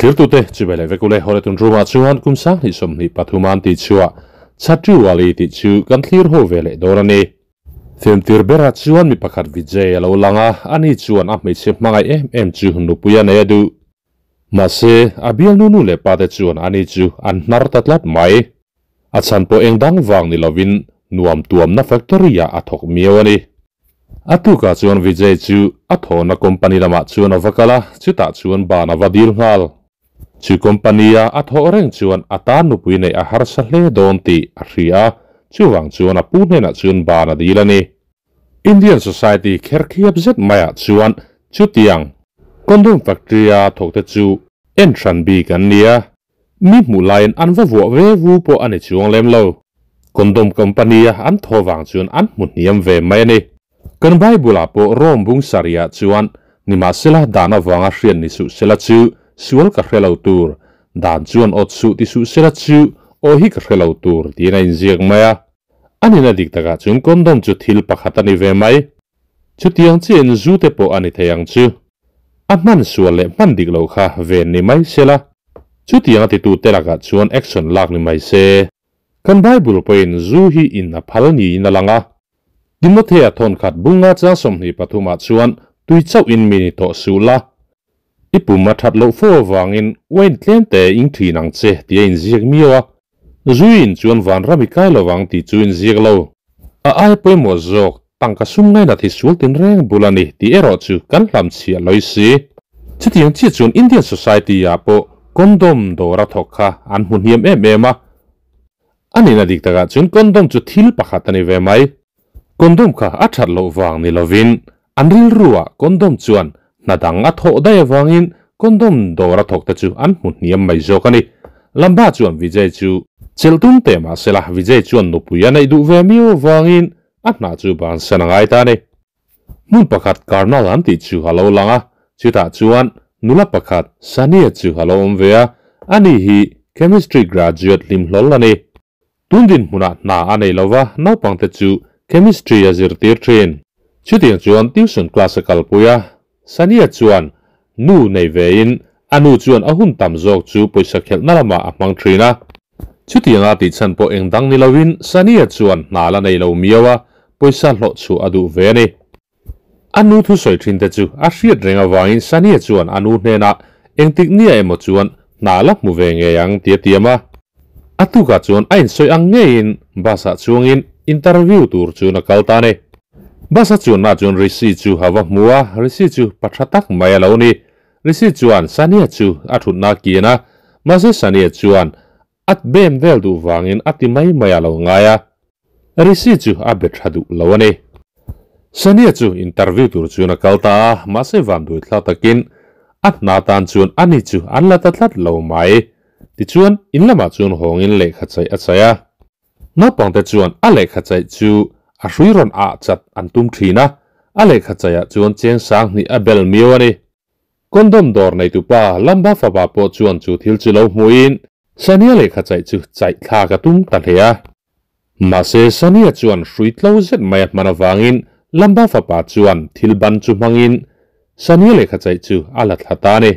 Thirtute chibai leh vek ule hawle tun room-ah chuan kum sanghnih 23 an tih chhuah Chhatriwali tih chu kan thlir ho ve leh dawn a ni. Film tir berah chuan mi pakhat Vijay a lo lang a, ani chuan a hmeichhe hmangaih em em chu nupui a nei a duh. Mahse, a bialnu nu leh pate chuan ani chu an hnar ta tlat mai. A chhan pawh eng dang vang ni lovin nuam tuamna factory-ah a thawk miau a ni. A tukah chuan Vijay chu a thawhna company lamah chuan a va kal a, chutah chuan ban a va dil nghal. Chu company-a a thawh reng chuan a tan nupui neih a harsa hle dawn tih a hria a, chuvang chuan a pu hnenah chuan ban a dil a ni. Indian society kherkhiap zet maiah chuan chutiang condom factory-a thawkte chu en hran bik an ni a, Mi hmuh laiin an va vuah ve vu pawh a ni chuang lem lo. Condom company a an thaw vang chuan an hmu hniam ve mai a ni. Kan Bible ah pawh Rome bung sarih ah chuan, Nimahsela dan avanga hriat ni suh sela chu sual ka hre lo tur, dan chuan awt suh ti suh sela chu aw hi ka hre lo tur tiin a inziak mai a. A nihna dik takah chuan condom chu thil pakhat a ni ve mai. Chutiang chiahin zu te pawh a ni thei ang chu. A hman sual leh hman dik lo kha ven ni mai se la. Chutiang a titu te lakah chuan action lak ni mai se. Kan Bible pawhin zu hi in a phal niin a lang a. Timothea thawnkhat bunga chang 23 ah chuan tui chauh in mi ni tawh suh la. I pum a that loh fo avangin wine tlem te ing thin ang che tih a inziak miau a. Zuiin chuan vanram i kai lovang tih chu inziak lo. A ai pawimawh zawk, tangka sum ngainat hi sual tin reng bul a ni tih erawh chu kan hlamchhiah lawi si. Chutiang chiah chuan Indian society ah pawh condom dawr a thawk kha an hmu hniam em em a. A nihna dik takah chuan condom chu thil pakhat a ni ve mai. Condom kha a that loh vang ni lovin an rilru ah condom chuan hna dang a thawh daih avangin condom dawr a thawk te chu an hmu hniam mai zawk a ni. Lamba chuan Vijay chu chelh tum teh mah sela Vijay chuan nupui a neih duh ve miau avangin a hna chu bansan a ngai ta a ni. Hmun pakhat Karnal an tih chu a lo lang a, chutah chuan nula pakhat Sania chu a lo awm ve a, ani hi Chemistry graduate hlim hlawl a ni. Tun dinhmunah hna a nei lo va, naupangte chu Chemistry a zirtir thin. Chutiang chuan tuition class a kalpui a, Sania chuan nu nei vein a nu chuan a hun tam zawk chu pawisa khelhna lamah a hmang thin a. Chutianga tih chhan pawh eng dang ni loin Sania chuan hna la nei lo miau a, pawisa hlawh chhuah a duh ve a ni. A nu thusawi thin te chu a hriat reng avangin Sania chuan a nu hnenah engtik nia emaw chuan hna la hmu ve ngei ang ti a tiam a. A tukah chuan a insawi ang ngeiin bus-ah chuangin interview tur chuan a kal ta a ni. Bus a chuanna chuan Rishi chu a va hmu a, Rishi chu pa tha tak mai a lo ni. Rishi chuan Sania chu a thutna a kian a, mahse Sania chuan a bem vel duh vangin a ti mai mai a lo ngai a, Rishi chu a be tha duh lo a ni. Sania chu interview tur chuan a kal ta a, mahse vanduai thlak takin a hna tan chuan ani chu an la ta tlat lo mai. Tichuan in lamah chuan hawngin lehkha chaih a chaih a. Naupangte chuan a lehkha chaih chu a hrui rawn ah chat an tum thin a, a lehkha chaihah chuan cheng 2000 a bel miau a ni. Condom dawr neitupa Lamba fapa pawh chuan chu thil chu lo hmuhin Sania lehkha chaih chu chaih thlak a tum ta hle a. Mahse Sania chuan hrui tlo zet mai a hman avangin Lamba fapa chuan thil ban chu hmangin Sania lehkha chaih chu a la thla ta a ni.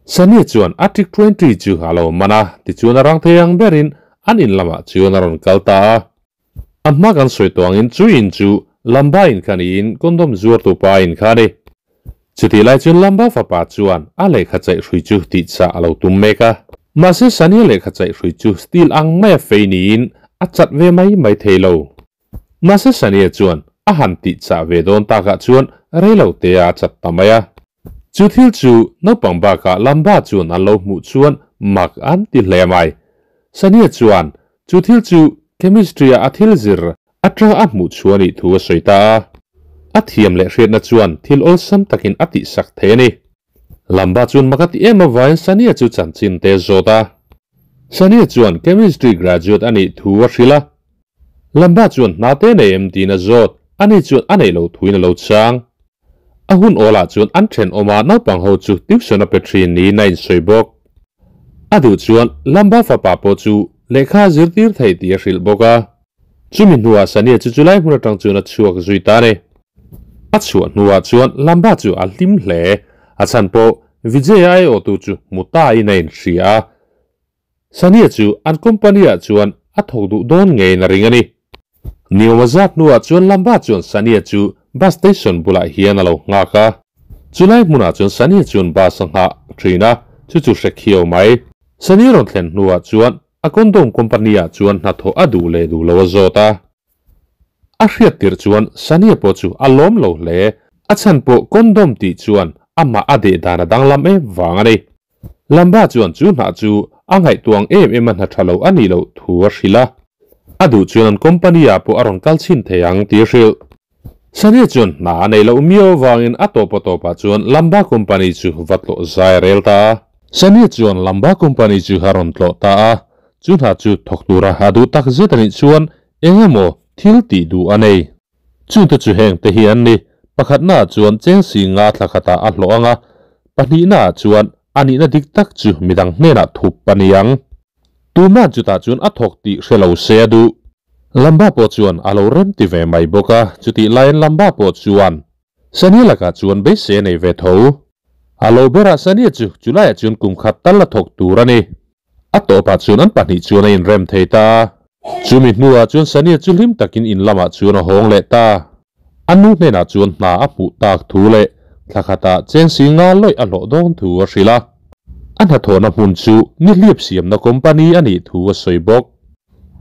Sania chuan a trick 20 chu a lo man a, tichuan a rang thei ang berin an in lamah chuan a rawn kal ta a. A hma kan sawi tawh angin chu in chu Lamba in kha niin condom zuartu pa in kha a ni. Chutih lai chuan Lamba fapa chuan a lehkha chaih hrui chu tihchah a lo tum mek a. Mahse Sania lehkha chaih hrui chu steel ang maia fei niin a chat ve mai mai thei lo. Mahse Sania chuan a han tihchah ve dawn takah chuan reilo te a chat ta mai a. Chu thil chu naupang bakah Lamba chuan an lo hmuh chuan mak an ti hle mai. Sania chuan chu thil chu chemistry-a a thil zir atanga a hmuh chhuah anih thu a sawi ta a. A thiam leh hriatna chuan thil awlsam takin a tihsak thei a ni. Lamba chuan mak a ti em avangin Sania chu chanchin te a zawt a. Sania chuan chemistry graduate anih thu a hrilh a. Lamba chuan hna te nei em tiin a zawt, ani chuan a neih loh thuin a lo chang. A hun awlah chuan an thenawm a naupang ho chu tuition a pe thin niin a insawi bawk. A duh chuan Lamba fapa pawh chu lehkha a zirtir thei tih a hrilh bawk a. Chumi hnuah Sania chu chulai hmun atang chuan a chhuak zui ta a ni. A chhuah hnuah chuan Lamba chu a hlim hle. A chhan pawh Vijay ai awh tu chu hmu ta in a inhria a. Sania chu an company ah chuan a thawk duh dawn ngeiin a ring a ni. Niawma zat hnuah chuan Lamba chuan Sania chu bus station bulah hian a lo nghak a. Chulai hmunah chuan Sania chuan bus a nghah thin a, chu chu hre khiau mai. Sania rawn thlen hnuah chuan a condom company ah chuan hnathawh a duh leh duh lo a zawt a. A hriat tirh chuan Sania pawh chu a lawm lo hle. A chhan pawh condom tih chuan amah a deh dan a danglam em vang a ni. Lamba chuan chu hnah chu a ngaihtuang em em a hna tha lo a nih loh thu a hrilh a. A duh chuan an company ah pawh a rawn kal chhin thei ang tih a hrilh. Sania chuan hna a nei loh miau avangin a tawpa tawpah chuan Lamba company chu va tlawh zai a rel ta a. Sania chuan Lamba company chu a rawn tlawh ta a. Chu hna chu thawk tura a duh tak zet a nih chuan eng emaw thil tih duh a nei. Chungte chu heng te hi an ni, pakhatnaah chuan cheng singa thla khatah a hlawh ang a, pahnihnaah chuan a nihna dik tak chu midang hnenah thup a ni ang. Tumah chutah chuan a thawk tih hre lo se a duh. Lamba pawh chuan a lo rem ti ve mai bawk a, chutih laiin Lamba pawh chuan Sania lakah chuan beisei a nei ve tho. A lo berah Sania chu chulaiah chuan kum khat tal a thawk tur a ni. A tawpah chuan an pahnih chuan a inrem thei ta a. Chumi hnuah chuan Sania chu hlim takin in lamah chuan a hawng leh ta. A nu hnenah chuan hna a hmuh tak thu leh thla khatah cheng si nga lawih a hlawh dawn thu a hrilh a. A hnathawhna hmun chu nihliap siamna company a nih thu a sawi bawk.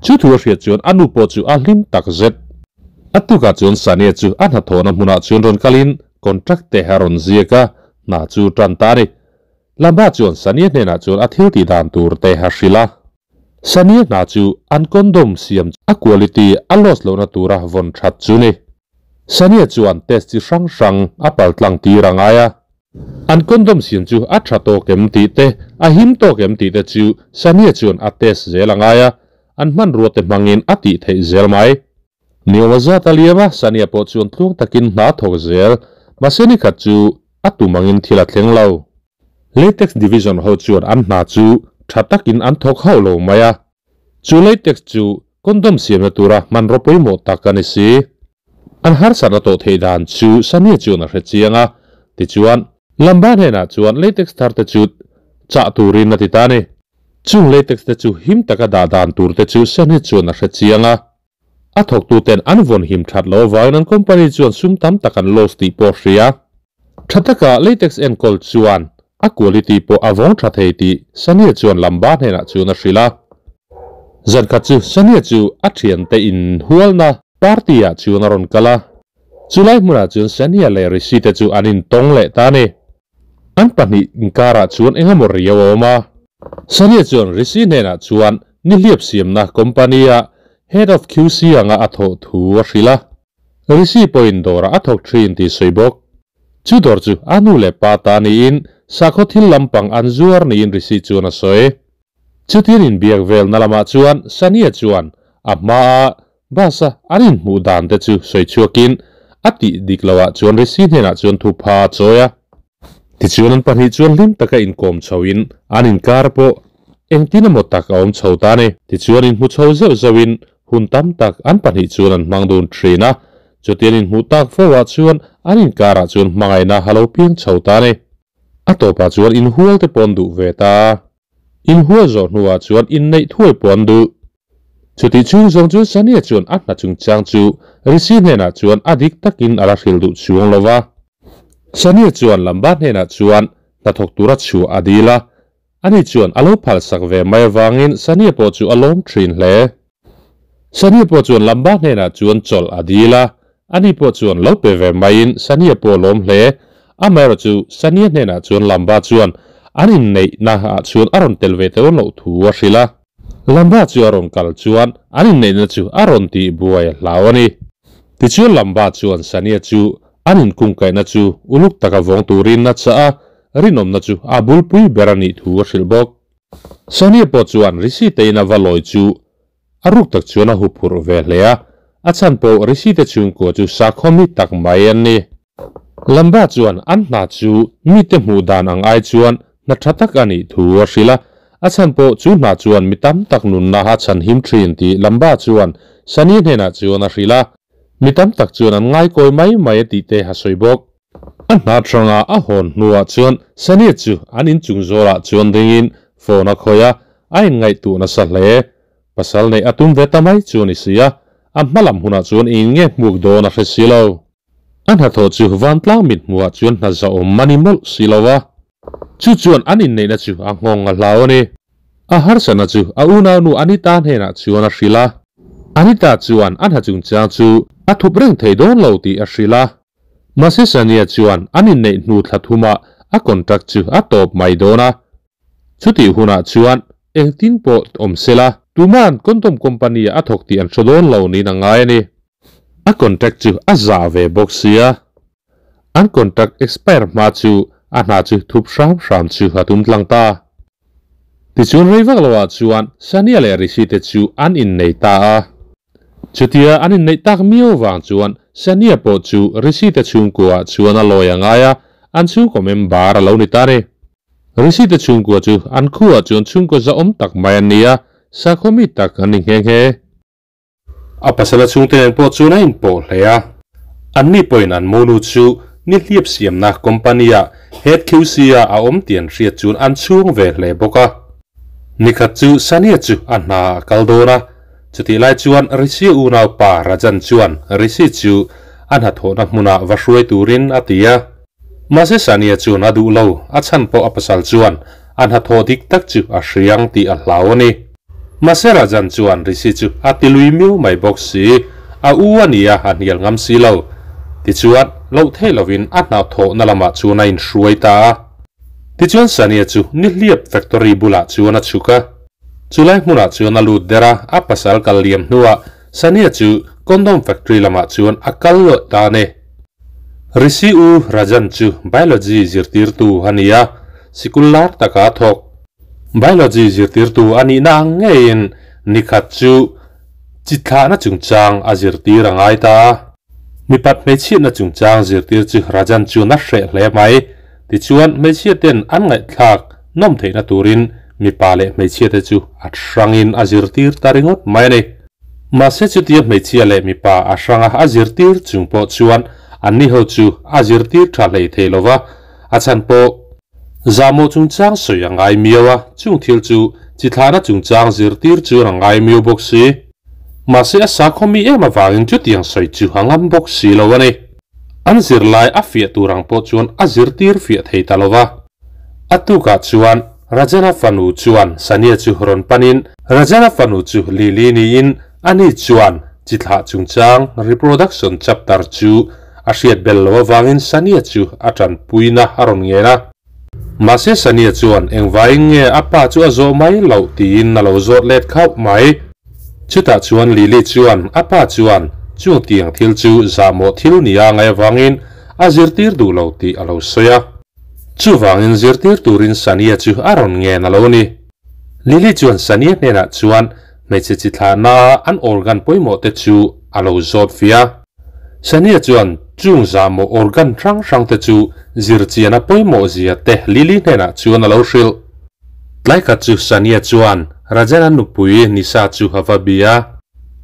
Chu thu a hriat chuan a nu pawh chu a hlim tak zet. A tukah chuan Sania chu a hnathawhna hmunah chuan rawn kalin contract te a rawn ziak a, hna chu tan ta a ni. Lamba chuan Sania hnenah chuan a thil tih dan tur te a hrilh a. Sania hna chu an condom siam a quality a loss lohna tura vawn that chu ni. Sania chuan test chi hrang hrang a pal tlang tir a ngai a. An condom siam chu a tha tawk em tih te, a him tawk em tih te chu Sania chuan a test zel a ngai a, an hmanrua te hmangin a tih theih zel mai. Niawma zat a liam a, Sania pawh chuan tluang takin hna a thawk zel. Mahse nikhat chu a tum angin thil a thleng lo. Latex Division ho chuan an hna chu tha takin an thawk hauh lo mai a. Chu latex chu condom siamna tura hmanraw pawimawh tak a ni si. An harsatna tawh theih dan chu Sania chuan a hre chiang a, tichuan Lamba hnenah chuan latex thar te chu chah turin a ti ta a ni. Chung latex te chu him taka dah dan tur te chu Sania chuan a hre chiang a. A thawktuten an vawn him that loh avangin an company chuan sum tam tak an loss tih pawh a hria. Tha taka latex enkawl chuan a quality pawh a vawng tha thei tih Sania chuan Lamba hnenah chuan a hrilh a. Zan khat chu Sania chu a thiante inhualna party ah chuan a rawn kal a. Chulai hmunah chuan Sania leh Rishi te chu an intawng leh ta a ni. An pahnih inkarah chuan eng emaw riau a awm a. Sania chuan Rishi hnenah chuan nihliap siamna company-a Head of QC anga a thawh thu a hrilh a. Rishi pawhin dawrah a thawk thin tih sawi bawk. Chu dawr chu a nu leh pa ta niin sakhaw thil lampang an zuar niin Rishi chuan a sawi. Chutin inbiak velna lamah chuan Sania chuan a hmaa Bus-a an inhmuh dan te chu sawi chhuakin a tih dik loah chuan Rishi hnenah chuan thupha a chawi a. Tichuan an pahnih chuan hlim taka inkawm chhoin an inkar pawh engtin emaw tak a awm chho ta a ni. Tichuan inhmu chho zeuh zeuhin hun tam tak an pahnih chuan an hmang dun thin a. Chutian inhmuh tak fo ah chuan an inkarah chuan hmangaihna a lo piang chho ta a ni. A tawpah chuan inhual te pawh an duh ve ta a. Inhual zawh hnuah chuan inneih thuai pawh an duh. Chutih chhung zawng chuan Sania chuan a hna chungchang chu Rishi hnenah chuan a dik takin a la hrilh duh chuang lo va. Sania chuan Lamba hnenah chuan hnathawk tura chhuah a dil a, ani chuan a lo phalsak ve mai avangin Sania pawh chu a lawm thin hle. Sania pawh chuan Lamba hnenah chuan chawlh a dil a, ani pawh chuan lo pe ve maiin Sania pawh a lawm hle. Amaherawhchu Sania hnenah chuan Lamba chuan an inneihna ah chuan a rawn tel ve dawn loh thu a hrilh a. Lamba chu a rawn kal chuan an inneihna chu a rawn tih buai a hlau a ni. Tichuan Lamba chuan Sania chu an inkungkaihna chu uluk taka vawng turin a chah a, rinawmna chu a bulpui ber a nih thu a hrilh bawk. Sania pawh chuan Rishi te in a va lawi chu a ruk tak chuan a huphurh ve hle a, a chhan pawh Rishi te chhungkua chu sakhaw mi tak mai an ni. Lamba chuan an hna chu mite hmuh dan ang ai chuan hna tha tak a nih thu a hrilh a, a chhan pawh chu hna chuan mi tam tak nunna a chhan him thin tih Lamba chuan Sani hnenah chuan a hrilh a, mi tam tak chuan an ngaikawi mai mai a tih te a sawi bawk. A hna atanga a hawn hnuah chuan Sania chu an inchung zawlah chuan dingin phone a khawih a, a inngaihtuah nasa hle. Pasal neih a tum ve ta mai chu a ni si a, a hma lam hunah chuan eng nge hmuk dawn a hre si lo. A hnathawh chu vantlang mithmuhah chuan hna zahawm a ni mawlh si lo a, chu chuan an inneihna chu a nghawng a hlau a ni. A harsatna chu a unaunu Anita hnenah chuan a hrilh a. Anita chuan a hna chungchang chu a thup reng thei dawn lo tih a hrilh a. Mahse Sania chuan an inneih hnu thla thumah a contract chu a tawp mai dawn a. Chutih hunah chuan engtin pawh awm sela, tuma'n condom company ah a thawk tih an hre dawn lo niin a ngai a ni. A contract chu a zah ve bawk sia. An contract expire hma chu a hna chu thup hram hram chu a tum tlang ta. Tichuan rei vak loah chuan Sania leh Rishi te chu an innei ta a. Chutia an inneih tak miau vang chuan Sania pawh chu Rishi te chhungkua chuan a lawi a ngai a, an chhungkaw member a lo ni ta ni. Rishi te chhungkua chu an khuah chuan chhungkaw zahawm tak mai an ni a, sakhaw mi tak an ni nghe nghe. A pasala chhungte nen pawh chuan a inpawh hle a. Anni pawhin an monu chu nihliap siamna company-ah head QC-a a awm tih an hriat chuan an chhung ve hle bawk a. Nikhat chu Sania chu a hna a kal dawn a, chutih lai chuan Rishi unaupa Rajan chuan Rishi chu a hnathawhna hmunah va hruai turin a ti a. Mahse Sania chuan a duh lo, a chhan pawh a pasal chuan a hnathawh dik tak chu a hriang tih a hlau a ni. Mahse Rajan chuan Rishi chu a ti lui miau mai bawk si, a u a nia a hnial ngam si lo. Tichuan, loh theih lovin a hnathawhna lamah chuan a inhruai ta a. Tichuan Sania chu nihliap factory bulah chuan a chhuk a. Chulai hmunah chuan a lut der a, a pasal kal liam hnuah Sania chu condom factory lamah chuan a kal lawih ta a ni. Rishi u Rajan chu biology zirtirtu a ni a, sikul lar taka a thawk. Biology zirtirtu a nihna ang ngeiin nikhat chu chi thlahna chungchang a zirtir a ngai ta a. Mipat hmeichhiatna chungchang zirtir chu Rajan chuan a hreh hle mai. Tichuan, hmeichhiaten an ngaihthlak nawm theihna turin mipa leh hmeichhiate chu a hrangin a zirtir ta ringawt mai a ni. Mahse chutia hmeichhia leh mipa a hranga a zirtir chung pawh chuan anni ho chu a zirtir tha hlei thei lova, a chhan pawh Zahmawh chungchang sawi a ngai miau a, chung thil chu chi thlahna chungchang zirtir chuan a ngai miau bawk si. Mahse a sakhaw mi em avangin chutiang sawi chu a ngam bawk si lo a ni. An zirlai a fiah tur ang pawh chuan a zirtir fiah thei ta lo va. A tukah chuan Rajana fanu chuan Sania chu rawn panin Rajana fanu chu Lily niin ani chuan chi thlah chungchang reproduction chapter chu A hriat bel lo avangin Sania chu a tanpuina a rawn ngen a. Mahse Sania chuan engvaiin nge a pa chu a zawh mai loh tiin a lo zawt let khauh mai. Chutah chuan Lily chuan a pa chuan chung tiang thil chu zahmawh thil nia ngai avangin a zirtir duh lo tih a lo sawi a. Chuvangin zirtir turin Sania chu a rawn ngen a lo ni. Lily chuan Sania hnenah chuan hmeichhe chi thlahna an organ pawimawh te chu a lo zawt fia. Sania chuan chung zahmawh organ hrang hrang te chu zirchian a pawimawh zia te Lily hnenah chuan a lo hrilh. Tlai khat chu Sania chuan Rajana nupui Nisha chu a va bia.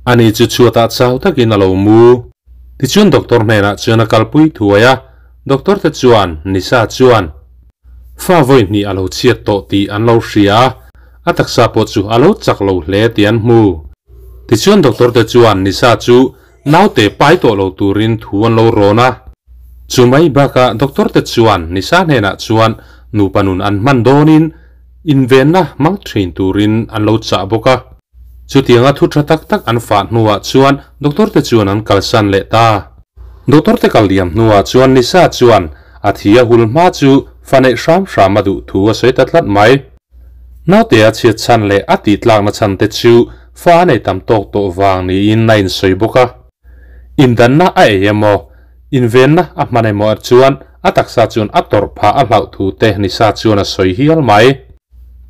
Ani chu chhuatah chau takin a lo mu. Tichuan doctor hnenah chuan a kalpui thuai a, doctor te chuan Nisha chuan Fa vawi hnih a lo chhiat tawh tih an lo hria a, a taksa pawh chu a lo chak lo hle tih an hmu. Tichuan doctor te chuan Nisa chu naute pai tawh lo turin thu an lo rawn a. Chu mai bakah doctor te chuan Nisa hnenah chuan nupa nun an hman dawnin invenna hmang thin turin an lo chah bawk a. Chutianga thu tha tak tak an fah hnuah chuan doctor te chuan an kalsan leh ta. Doctor te kal liam hnuah chuan Nisa chuan a thi a hul hma chu fa neih hram hram a duh thu a sawi ta tlat mai. Naute a chhiat chhan leh a tih tlakna chhan te chu fa a nei tam tawk tawh vang niin a insawi bawk a. Indanna a ei emaw, invenna a hman emaw chuan a taksa chuan a tawrh phah a hlauh thu te Nisa chuan a sawi hial mai.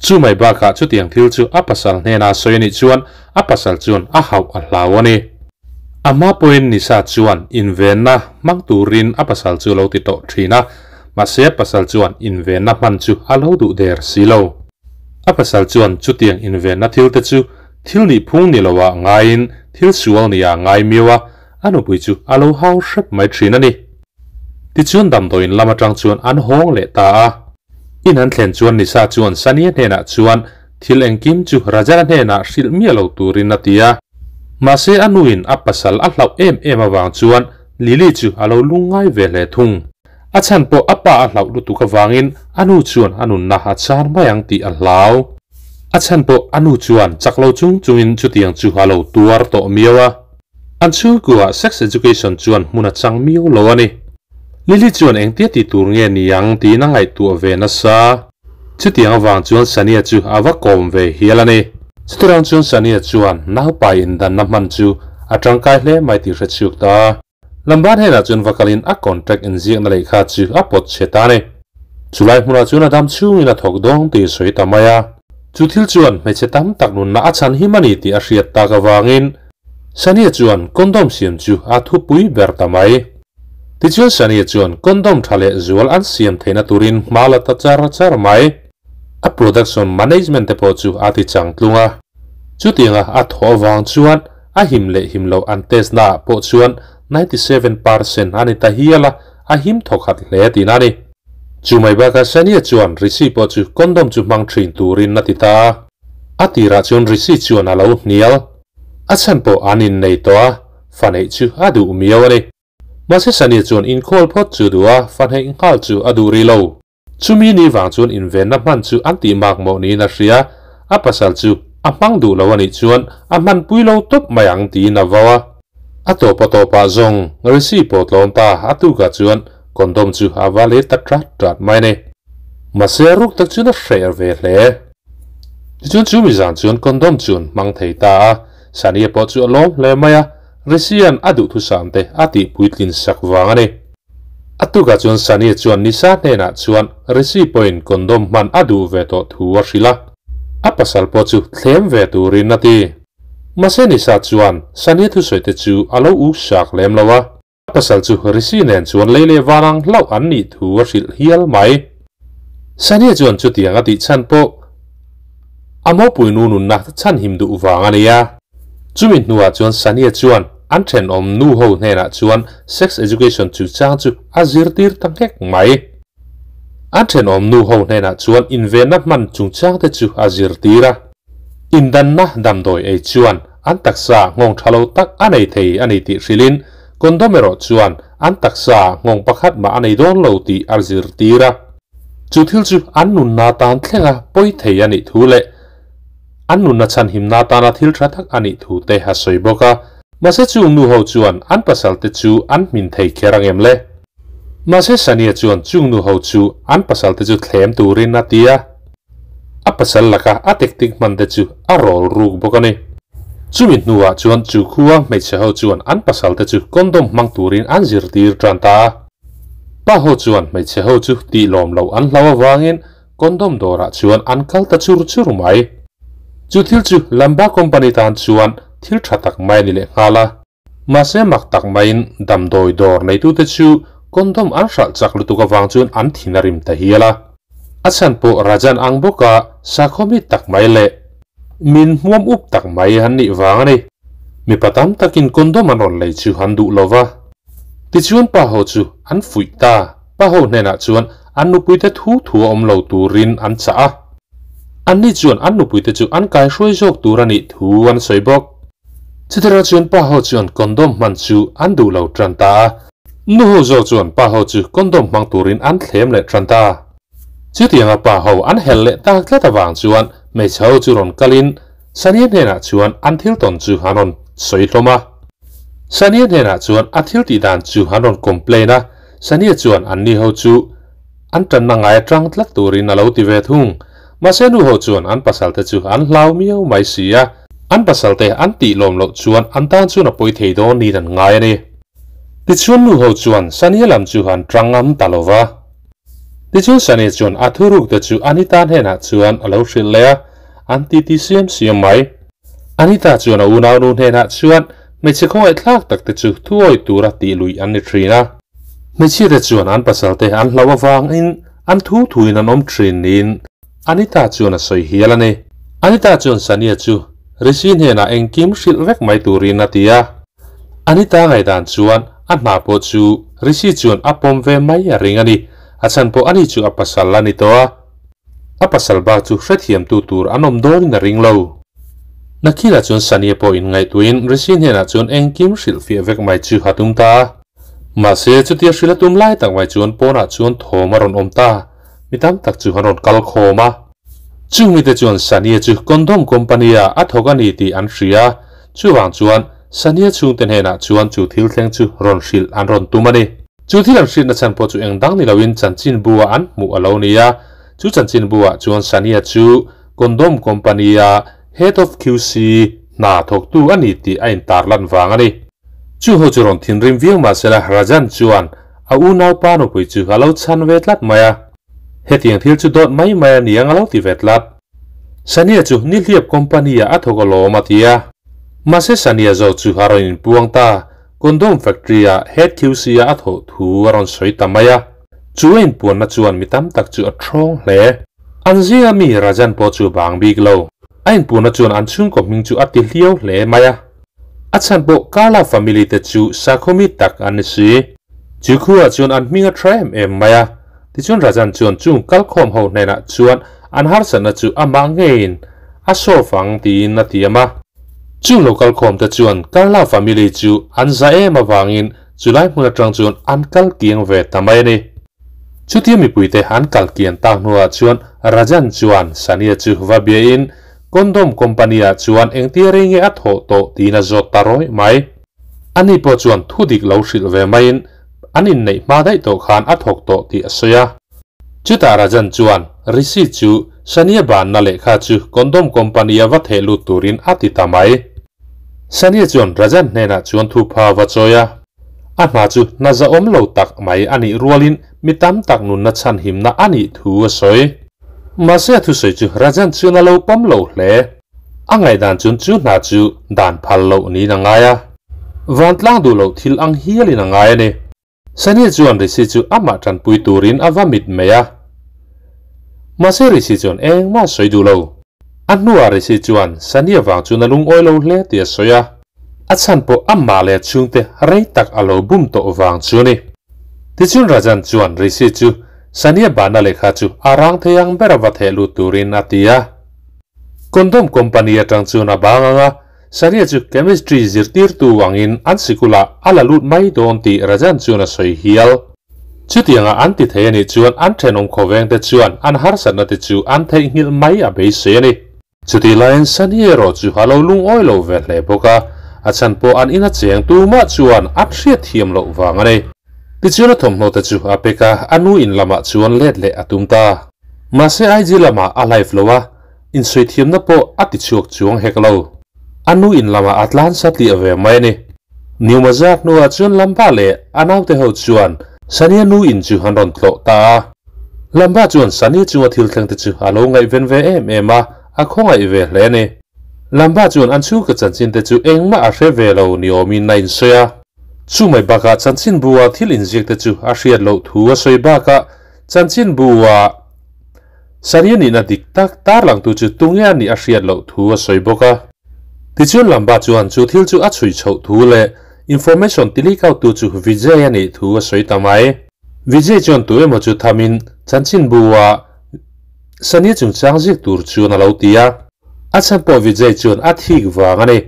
Chu mai bakah chutiang thil chu a pasal hnena sawi a nih chuan a pasal chuan a hauh a hlau a ni. A hma pawhin Nisa chuan invenna hmang turin a pasal chu a lo ti tawh thin a, mahse a pasal chuan invenna hman chu a lo duh der si lo. A pasal chuan chutiang invenna thil te chu thil nih phung ni loah ngaiin thil sual nia ngai miau a, a nupui chu a lo hau hrep mai thin a ni. Tichuan damdawiin lam atang chuan an hawng leh ta a. In an thlen chuan Nisa chuan Sania hnenah chuan thil engkim chu Rajana hnenah hrilh miah lo turin a ti a. Mahse a nuin a pasal a hlauh em em avang chuan Lily chu a lo lungngai ve hle thung. A chhan pawh a pa a hlauh lutuk avangin a nu chuan a nunna a char mai ang tih a hlau. A chhan pawh a nu chuan chak lo chung chungin chutiang chu a lo tuar tawh miau a. An chhungkuah sex education chuan hmun a chang miau lo a ni. Lily chuan engtia ti tur nge ni ang tiin a ngaihtuah ve nasa. Chutiang avang chuan Sania chu a va kawm ve hial a ni. Chutirang chuan Sania chuan naupai indanna hman chu a tangkai hle mai tih hre chhuak ta. Lamban hnenah chuan va kalin a contract inziakna lehkha chu a pawt chhe ta a ni. Chulai hmunah chuan a dam chhungin a thawk dawng tih a sawi ta mai a. Chu thil chuan hmeichhe tam tak nunna a chhan him a ni tih a hriat tak avangin Sania chuan condom siam chu a thupui ber ta mai. Tichuan Sania chuan condom tha leh zual an siam theihna turin hma la ta char char mai. A production management te pawh chu a ti chang tlung a. Chutianga a thawh avang chuan a him leh him loh an test naah pawh chuan 97% a ni ta hial a, a him thawkhat hle tihna a ni. Chu mai bakah Sania chuan Rishi pawh chu condom chu hmang thin turin a ti ta a. A tirah chuan Rishi chuan a lo hnial. A chhan pawh an innei tawh a, fa neih chu a duh miau a ni. Mahse Sania chuan inkhawl phawt chu duh a, fa neih nghal chu a duh rih lo. Chumi ni vang chuan invenna hman chu an tih mak mawh niin a hria, a pasal chu a hmang duh lo a nih chuan a hmanpui lo tawp mai ang tiin a vau a. A tawp a tawpah zawng Rishi pawh tlawm ta a tukah chuan condom chu a va let ta ṭat ṭat mai a ni. Mahse a ruk tak chuan a hreh ve hle. Tichuan chumi zan chuan condom chu an hmang thei ta a, Sania pawh chu a lawm hle mai a, Rishi-a'n a duhthusam te a tih puitlin sak vang a ni. A tukah chuan Sania chuan Nisa hnenah chuan Rishi pawhin condom hman a duh ve tawh thu a hrilh a, a pasal pawh chu thlem ve turin a ti. Mahse Nisa chuan Sania thusawi te chu a lo u sak lem lo a, a pasal chu Rishi nen chuan lei leh van ang hlauh an nih thu a hrilh hial mai. Sania chuan chutiang a tih chhan pawh a mawpui nu nunna chhanhim duh vang a ni a. Chumi hnuah chuan Sania chuan an thenawm nu ho hnenah chuan sex education chungchang chu a zirtir ta nghek mai. An thenawm nu ho hnenah chuan invenna hman chungchang te chu a zirtir a. Indanna damdawi ei chuan an taksa nghawng tha lo tak a nei thei a ni tih hrilhin condom erawh chuan an taksa nghawng pakhat mah a nei dawn lo tih a zirtir a. Chu thil chu an nunna tan thlenga pawi thei a nih thu leh an nunna chhanhimna tana thil tha tak a nih thu te a sawi bawk a. Mahse chung nu ho chuan an pasal te chu an hmin thei kher ang em le? Mahse Sania chuan chung nu ho chu an pasal te chu thlem turin a ti a. A pasal laka a tactic hman te chu a rawl ruk bawk a ni. Chumi hnuah chuan chu khua hmeichhe ho chuan an pasal te chu condom hmang turin an zirtir tan ta a. Pa ho chuan hmeichhe ho chu tih lawm loh an hlau avangin condom dawrah chuan an kal ta chur chur mai. Chu thil chu Lamba company tan chuan thil tha tak mai a ni leh nghal a. Mahse mak tak maiin damdawi dawr neitute chu condom an hralh chak lutuk avang chuan an thin a rim ta hial a. A chhan pawh Rajan ang bawka sakhaw mi tak mai leh min hmuam up tak mai an nih vang a ni. Mipa tam takin condom an rawn lei chu an duh lo va. Tichuan pa ho chu an fuih ta. Pa ho hnenah chuan an nupuite thu thu a awm lo turin an chah a. Anni chuan an nupuite chu an kaihruai zawk tur a nih thu an sawi bawk. Chutira chuan pa ho chuan condom hman chu an duh lo tan ta a. Nu ho zawk chuan pa ho chu condom hmang turin an thlem leh tan ta. Chutianga pa ho an helh leh tak tlat avang chuan hmeichhe ho chu rawn kalin Sania hnenah chuan an thil tawn chu an rawn sawi hlawm a. Sania hnenah chuan a thil tih dan chu an rawn complain a, Sania chuan anni ho chu an tanna ngai atang tlat turin a lo ti ve thung. Mahse nu ho chuan an pasalte chu an hlau miau mai si a, an pasalte an tih lawm loh chuan an tan chuan a pawi thei dawn niin an ngai a ni. Tichuan nu ho chuan Sania lam chu an tang ngam ta lo va. Tichuan Sania chuan a thuruk te chu Anita hnenah chuan a lo hrilh leh a, an titi siam siam mai. Anita chuan a unaunu hnenah chuan hmeichhe khawngaihthlak tak te chu thuawi tura tih luih an ni thin a. Hmeichhia te chuan an pasal te an hlauh avangin an thu thuin an awm thin niin Anita chuan a sawi hial a ni. Anita chuan Sania chu Rishi hnenah engkim hrilh vek mai turin a ti a. Anita ngaihdan chuan A hna pawh chu Rishi chuan a pawm ve mai a ring a ni. A chhan pawh ani chu a pasal a ni tawh a. A pasal bak chu hrethiamtu tur an awm dawnin a ring lo. Nakinah chuan Sania pawh inngaihtuahin Rishi hnenah chuan engkim hrilhfiah vek mai chu a tum ta a. Mahse, chutia hrilh a tum lai tak mai chuan pawnah chuan thawm a rawn awm ta. Mi tam tak chu an rawn kal khawm a. Chung mite chuan Sania chu condom company ah a thawk a ni tih an hria. Chuvang chuan Sania chhungte hnenah chuan chu thil thleng chu rawn hrilh an rawn tum a ni. Chu thil an hriatna chhan pawh chu eng dang ni loin chanchinbu ah an hmuh a lo ni a. Chu chanchinbu ah chuan Sania chu condom company a Head of QC hna thawktu a ni tih a intarlan vang a ni. Chu ho chu rawn thinrim viau mahsela Rajan chuan a unaupa nupui chu a lo chhan ve tlat mai a. Hetiang thil chu dawt mai mai a niang a lo ti ve tlat. Sania chu Nihliap company ah a thawk alawm a ti a. Mahse Sania zawk chu a rawn inpuang ta, condom factory ah Head QC ah a thawh thu a rawn sawi ta mai a. Chu a inpuanna chuan mi tam tak chu a thawng hle. An zinga mi Rajan pawh chu bang bik lo. A inpuanna chuan an chhungkaw hming chu a ti hliau hle mai a. A chhan pawh Carla family te chu sakhawmi tak an ni si. Chu khuaah chuan an hming a tha em em mai a. Tichuan Rajan chuan chung kalkhawm ho hnenah chuan an harsatna chu amah ngeiin a solve ang tiin a tiam a. Chung lo kalkhawm te chuan Carla family chu an za em avangin chulai hmun atang chuan an kal kiang ve ta mai a ni. Chutia mipuite an kal kian tak hnuah chuan Rajan chuan Sania chu va biain condom company ah chuan engtia rei nge a thawh tawh tiin a zawt ta rawih mai. Ani pawh chuan thu dik lo hrilh ve maiin an inneih hma daih tawh khan a thawk tawh tih a sawi a. Chutah Rajan chuan Rishi chu Sania banna lehkha chu condom company a va theh lut turin a ti ta mai. Sania chuan Rajan hnenah chuan thupha va chawi a. A hna chu hna zahawm lo tak mai a nih rualin mi tam tak nunna chhanhimna a nih thu a sawi. Mahse a thusawi chu Rajan chuan a lo pawm lo hle. A ngaihdan chuan chu hna chu dan phal loh niin a ngai a. Vantlang duh loh thil ang hialin a ngai a ni. Sania chuan Rishi chu amah tanpui turin a va mit mai a. Mahse Rishi chuan engmah a sawi duh lo. A hnuah Rishi chuan Sania vang chuan a lungawi lo hle tih a sawi a. A chhan pawh amah leh a chhungte rei tak a lo bum tawh vang chu a ni. Tichuan Rajan chuan Rishi chu Sania bahna lehkha chu a rang thei ang ber a va theh lut turin a ti a. Condom company atang chuan a bang ang a, Sania chu chemistry zirtirtu angin an sikulah a la lut mai dawn tih Rajan chuan a sawi hial. Chutianga an ti thei a nih chuan an thenawm khawvengte chuan an harsatna te chu an theihnghilh mai a beisei a ni. Chutih laiin Sania erawh chu a lo lungawi lo ve hle bawk a, a chhan pawh an ina cheng tumah chuan an hriatthiam loh vang a ni. Tichuan a thawmhnaw te chu a pek a, a nu in lamah chuan let leh a tum ta. Mahse IG lamah a live lo a, Insuithiamna pawh a ti chhuak chuang hek lo. A nu in lamah a tlan satliah ve mai a ni. Niuma zat hnuah chuan Lamba leh a naute ho chuan Sania nu in chu an rawn tlawh ta a. Lamba chuan Sania chunga thil thleng te chu a lo ngaihven ve em em a, a khawngaih ve hle a ni. Lamba chuan an chhungkaw chanchin te chu engmah a hre ve lo ni awmin a insawi a. Chumai bakah chanchinbu-a thil inziak te chu a hriat loh thu a sawi bakah chanchinbu-a Sania nihna dik tak tarlangtu chu tunge a nih a hriat loh thu a sawi bawk a. Tichuan Lamba chuan chu thil chu a chhui chhoh thu leh information ti leak out tu chu Vijay a nih thu a sawi ta mai. Vijay chuan tu emaw chu thamin chanchinbu ah Sania chungchang ziak tur chuan a lo ti a. A chhan pawh Vijay chuan a thik vang a ni.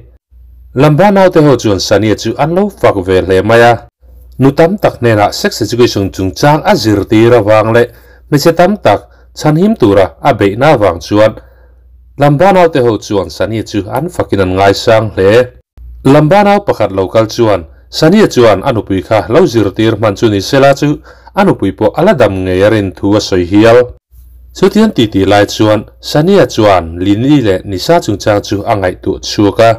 Lamba naute ho chuan Sania chu an lo fak ve hle mai a. Nu tam tak hnenah sex education chungchang a zirtir avang leh hmeichhe tam tak chhanhim tura a beihna avang chuan Lamba naute ho chuan Sania chu an fakin an ngaisang hle. Lamba nau pakhat lo kal chuan Sania chuan a nupui kha lo zirtir hman chu ni sela chu a nupui pawh a la dam ngei a rin thu a sawi hial. Chutiang titi lai chuan Sania chuan Lini leh Nisa chungchang chu a ngaihtuah chhuak a.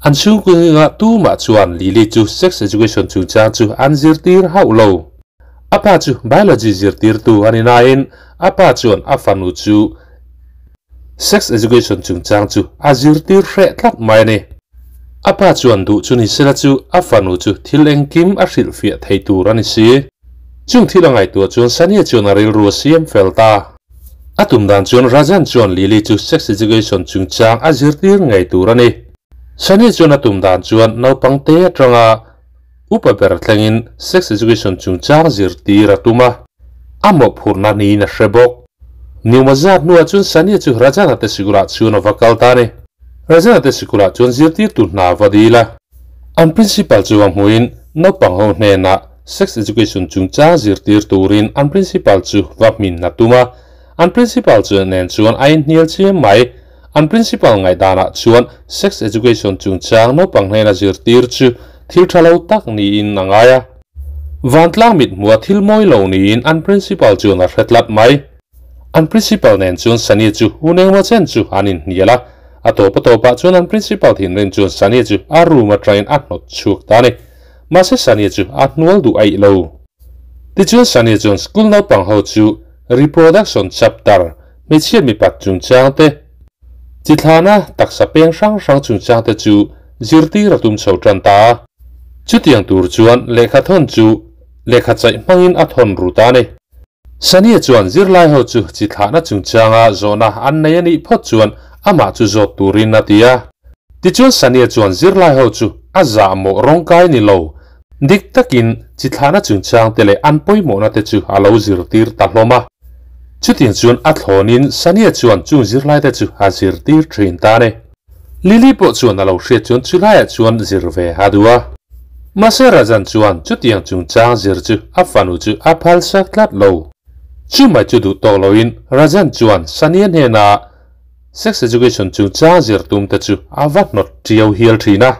An chhungkuinga tumah chuan Lily chu sex education chungchang chu an zirtir hauh lo. A pa chu biology zirtirtu a ni nain a pa chuan a fanu chu sex education chungchang chu a zirtir hreh tlat mai a ni. A pa chuan duh chu ni sela chu a fanu chu thil engkim a hrilhfiah thei tur a ni si. Chung thil a ngaihtuah chuan Sania chuan a rilru a siam fel ta. A tum dan chuan Rajan chuan Lily chu sex education chungchang a zirtir ngei tur a ni. Sania chuan a tum dan chuan naupang te atanga. Upa ber thlengin sex education chungchang zirtir a tum a, a mawhphurhna niin a hre bawk. Niuma zat hnuah chuan Sania chu Rajana te sikulah chuan a va kal ta a ni. Rajana te sikulah chuan zirtirtu hna a va dil a. An principal chu a hmuhin naupang ho hnenah sex education chungchang zirtir turin an principal chu va hmin a tum a. An principal chu nen chuan a inhnial chiam mai. An principal ngaihdanah chuan sex education chungchang naupang hnena zirtir chu thil tha lo tak niin a ngai a. Vantlang mithmuha thil mawi lo niin an principal chuan a hre tlat mai. An principal nen chuan Sania chu hun engmaw chen chu an inhnial a. A tawp a tawpah chuan an principal thinrim chuan Sania chu a room atangin a hnawt chhuak ta a ni. Mahse Sania chu a hnual duh aih lo. Tichuan Sania chuan school naupang ho chu reproduction chapter hmeichhia mipat chungchang te, chi thlana taksa peng hrang hrang chungchang te chu zirtir a tum chho tan ta a. Chutiang tur chuan lehkha thawn chu lehkha chaih hmangin a thawn ru ta a ni. Sania chuan zirlai ho chu chi thlahna chungchanga zawhna an nei a nih phawt chuan amah chu zawt turin a ti a. Tichuan Sania chuan zirlai ho chu a zahmawh rawngkai ni lo, dik takin chi thlahna chungchang te leh an pawimawhna te chu a lo zirtir ta hlawm a. Chutiang chuan a thlawnin Sania chuan chung zirlai te chu a zirtir thin ta a ni. Lily pawh chuan a lo hriat chuan chulaiah chuan zir ve a duh a. Mahse Rajan chuan chutiang chungchang zir chu a fanu chu a phalsak tlat lo. Chumai chu duh tawk loin Rajan chuan Sania hnenah Sex education chungchang zir tum te chu a va hnawt tiau hial thin a.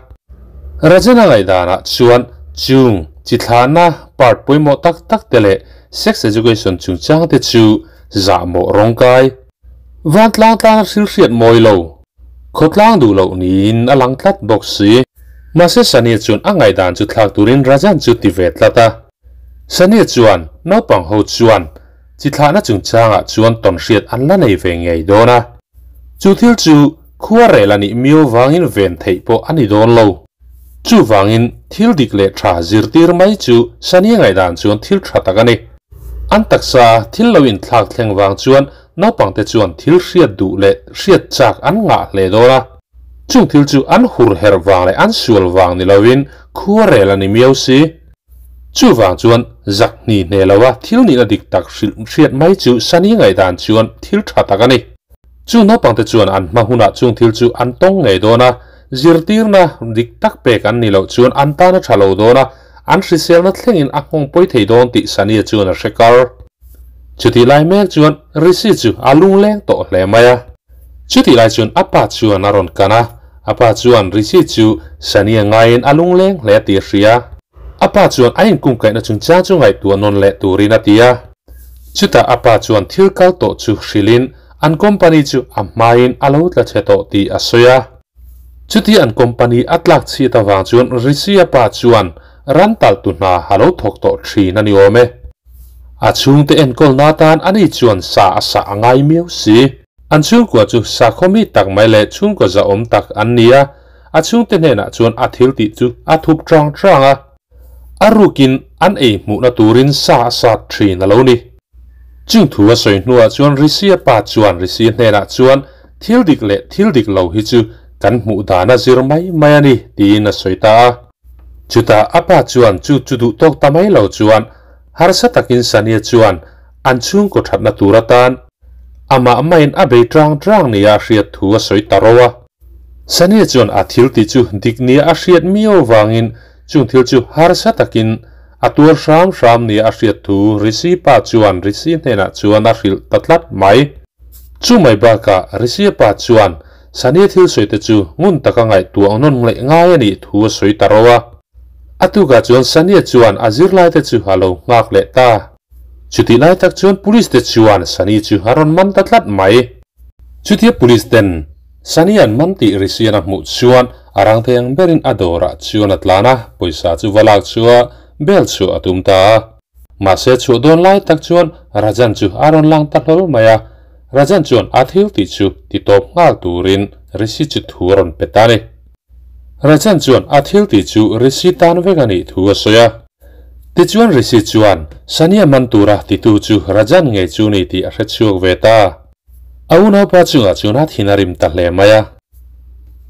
Rajana ngaihdanah chuan chung chi thlahna part pawimawh tak tak te leh sex education chungchang te chu zahmawh rawngkai, vantlang tlanga thil hriat mawi lo, khawtlang duh loh niin a lang tlat bawk si. Mahse Sania chuan a ngaihdan chu thlak turin Rajan chu ti ve tlat a. Sania chuan naupang ho chuan Chi thlahna chungchangah chuan tawnhriat an la nei ve ngei dawn a, chu thil chu khua rel a nih miau vangin ven theih pawh a ni dawn lo. Chuvangin thil dik leh tha zirtir mai chu Sania ngaihdan chuan thil tha tak a ni. An taksa thil lo inthlak thleng vang chuan naupangte chuan thil hriat duh leh hriat chak an ngah hle dawn a, chung thil chu an hur herh vang leh an sual vang ni lovin khua rel a ni miau si. Chuvang chuan zak hni hne lo a thil nihna dik tak hrilh hriat mai chu Sunny ngaihdan chuan thil tha tak a ni. Chu naupangte chuan an hma hunah chung thil chu an tawng ngei dawn a, zirtirna dik tak pek an nih loh chuan an tan a tha lo dawn a, an hriselna thlengin a nghawng pawi thei dawn tih Sunny chuan a hre kar. Chutih lai mek chuan Rishi chu a lungleng tawh hle mai a. Chutih lai chuan a pa chuan a rawn kan a, a pa chuan Rishi chu Sunny a ngaiin a lungleng hle tih a hria. A pa chuan a inkungkaihna chungchang chu ngaihtuah nawn leh turin a ti a. Chutah a pa chuan thil kal tawh chu hrilhin an company chu a hmain a lo tla chhe tawh tih a sawi a. Chuti an company a tlak chhiat avang chuan Rishi-a pa chuan ran taltu hna a lo thawk tawh thin a ni awm e. A chhungte enkawlna atan ani chuan sa a sah a ngai miau si. An chhungkua chu sakhaw mi tak mai leh chhungkaw zahawm tak an ni a, a chhungte hnenah chuan a thil tih chu a thup chang chang a, a rukin an ei hmuhna turin sa a sat thin a lo ni. Chung thu a sawi hnuah chuan Rishi-a pa chuan Rishi hnenah chuan thil dik leh thil dik lo hi chu kan hmuh dan a zir mai mai a ni tiin a sawi ta a. Chutah a pa chuan chu chu duh tawk ta mai lo chuan harsa takin Sania chuan an chhungkaw thatna tur atan amah maiin a bei chang chang nia a hriat thu a sawi ta ro a. Sania chuan a thil tih chu dik nia a hriat miau vangin chung thil chu harsa takin a tuar hram hram nia a hriat thu Rishi pa chuan Rishi hnenah chuan a hrilh ta tlat mai. Chu mai bakah Rishi pa chuan Sania thil sawi te chu ngun taka ngaihtuah nawn ngleh ngai a nih thu a sawi ta ro a. A tukah chuan Sania chuan a zirlai te chu a lo nghak leh ta. Chutih lai tak chuan police te chuan Sani chu a rawn man ta tlat mai. Chutia police ten Sani an man tih Risian a hmuh chuan a rang thei ang berin a dawrah chuan a tlan a, pawisa chu va lak chua bel chhuah a tum ta a. Mahse chhuah dawn lai tak chuan Rajan chu a rawn lang ta hlawl mai a, Rajan chuan a thil tih chu ti tawp nghal turin Risi chu thu a rawn pe ta a ni. Rajan chuan a thil tih chu Risi tan vek a nih thu a sawi a. Tichuan Rishi chuan Sania man tura titu chu Rajan ngei chu ni tih a hre chhuak ve ta. A unaupa chungah chuan a thin a rim ta hle mai a.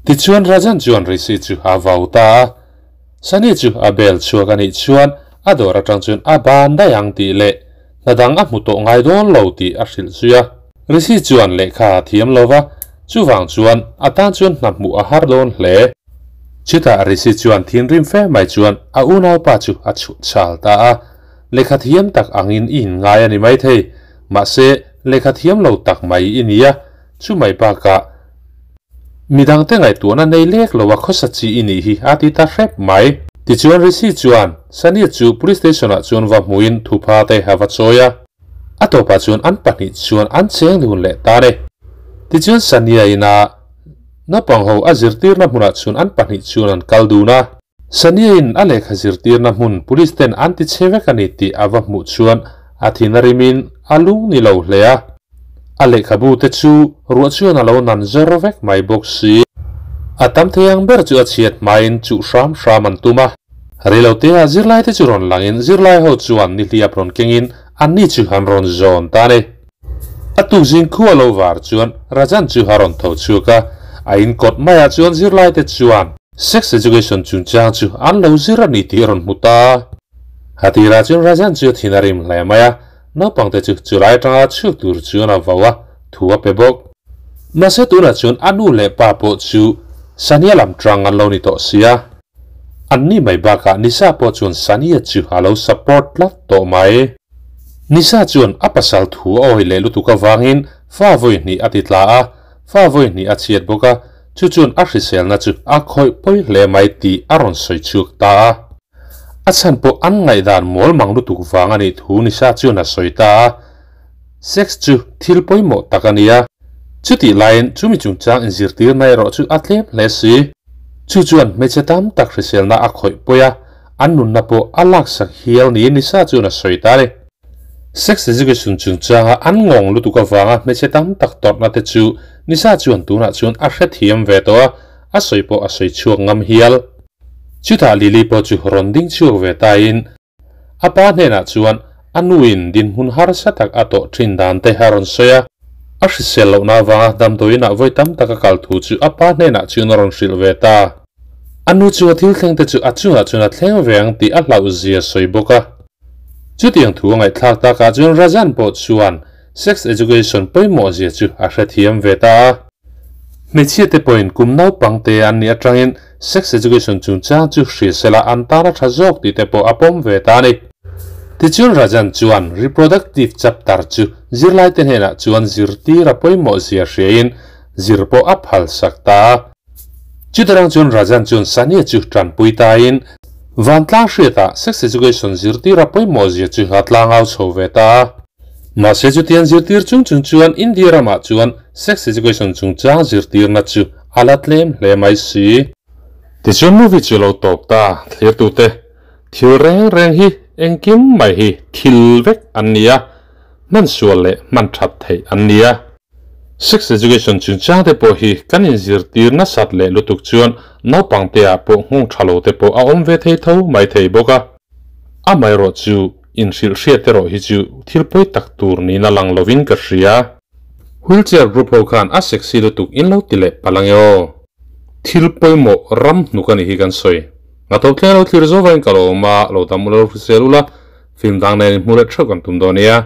Tichuan Rajan chuan Rishi chu a vau ta a. Sani chu a bel chhuak a nih chuan a dawr atang chuan a ban daih ang tih leh hna dang a hmu tawh ngai dawn lo tih a hrilh zui a. Rishi chuan lehkha a thiam lo va, chuvang chuan a tan chuan hna hmuh a har dawn hle. Chutah Rishi chuan thinrim fe mai chuan a unaupa chu a chhuah chhal ta a, Lehkha thiam tak angin i inngai a ni maithei, mahse lehkha thiam lo tak mai i ni a, chumai bakah Midangte ngaihtuahna nei lek lo a khawsa chi i nih hi a ti ta hrep mai. Tichuan Rishi chuan Sania chu Police Station ah chuan va hmuin thupha te a va chawi a. A tawpah chuan an pahnih chuan an cheng dun leh ta ne. Tichuan Sania in a naupang ho a zirtirna hmunah chuan an pahnih chuan an kal dun a. Sania in a lehkha zirtirna hmun Police ten an ti chhe vek a ni tih a va hmuh chuan a thin a rimin a lung ni lo hle a. A lehkhabu te chu ruah chuan a lo nan zawr vek mai bawk si. A tam thei ang ber chu a chhiat hmain chuh hram hram an tum a. Reilotea zirlai te chu rawn langin zirlai ho chuan nihliap rawn kengin anni chu han rawn zawn ta a ni. A tukzing khu a lo var chuan Rajan chu a rawn tho chhuak a, a inkawt maiah chuan zirlai te chuan Sex Education chungchang chu an lo zir a ni tih a rawn hmu ta. A tirah chuan Rajan chu a thin a rim hle mai a, Naupangte chu chulai atanga chhuk tur chuan a vau a, thu a pe bawk. Mahse tunah chuan a nu leh pa pawh chu Sania lam tang an lo ni tawh sia. An ni mai bakah Nisa pawh chuan Sania chu a lo support tlat tawh mai. Nisa chuan a pasal thu a awi leh lutuk avangin fa vawi hnih a ti tla a, fa vawi hnih a chhiat bawk a, chu chuan a hriselna chu a khawih pawi hle mai tih a rawn sawi chhuak ta a. A chhan pawh an ngaihdan mawl mang lutuk vang a nih thu Nisa chuan a sawi ta a, Sex chu thil pawimawh tak a ni a, chutih laiin chumi chungchang inzirtirna erawh chu a tlem hle si. Chu chuan hmeichhe tam tak hriselna a khawih pawi a, an nunna pawh a laksak hial niin Nisa chuan a sawi ta a ni. Sex education chungchanga an ngawng lutuk avanga hmeichhe tam tak tawrhna te chu Nisa chuan tunah chuan a hrethiam ve tawh a, a sawi pawh a sawi chhuak ngam hial. Chutah Lily pawh chu rawn ding chhuak ve tain a pa hnenah chuan a nuin dinhmun harsa tak a tawh thin dan te a rawn sawi a. A hrisel lohna avanga damdawiinah vawi tam tak a kal thu chu a pa hnenah chuan a rawn hrilh ve ta. A nu chu a thil thleng te chu a chungah chuan a thleng ve ang tih a hlauh zia sawi bawk a. Chutiang thu a ngaihthlak takah chuan Rajan pawh chuan sex education pawimawh zia chu a hrethiam ve ta a. Hmeichhia te pawhin kum naupang te an nih atangin sex education chungchang chu hria sela an tan a tha zawk tih te pawh a pawm ve ta a ni. Tichuan Rajan chuan reproductive chapter chu zirlai te hnenah chuan zirtir a pawimawh zia hriain zir pawh a phal sak ta a. Chutarang chuan Rajan chuan Sania chu tanpui tain vantlang hriatah sex education zirtir a pawimawh zia chu a tlangau chho ve ta a. Mahse chutiang zirtir chung chung chuan India ramah chuan sex education chungchang zirtirna chu a la tlem hle mai si. Tichuan movie chu lo tawp ta, thlirtute thil reng reng hi engkim mai hi thil vek an ni a, hman sual leh hman that theih an ni a. Sex education chungchang te pawh hi kan inzirtir nasat leh lutuk chuan naupang te ah pawh nghawng tha lo te pawh a awm ve thei tho mai thei bawk a. Amaherawh chu inhrilh hriat erawh hi chu thil pawi tak tur niin a lang lovin ka hria. Wheelchair group ho khan a sexy lutuk in lo ti leh palh ange aw. Thil pawimawh ram hnuk a nih hi kan sawi. Nga tho thleng lo thlir zo vain ka lo awm a, lo dam ula lo hrisel ula, film dang nen in hmu leh theuh kan tum dawn nia.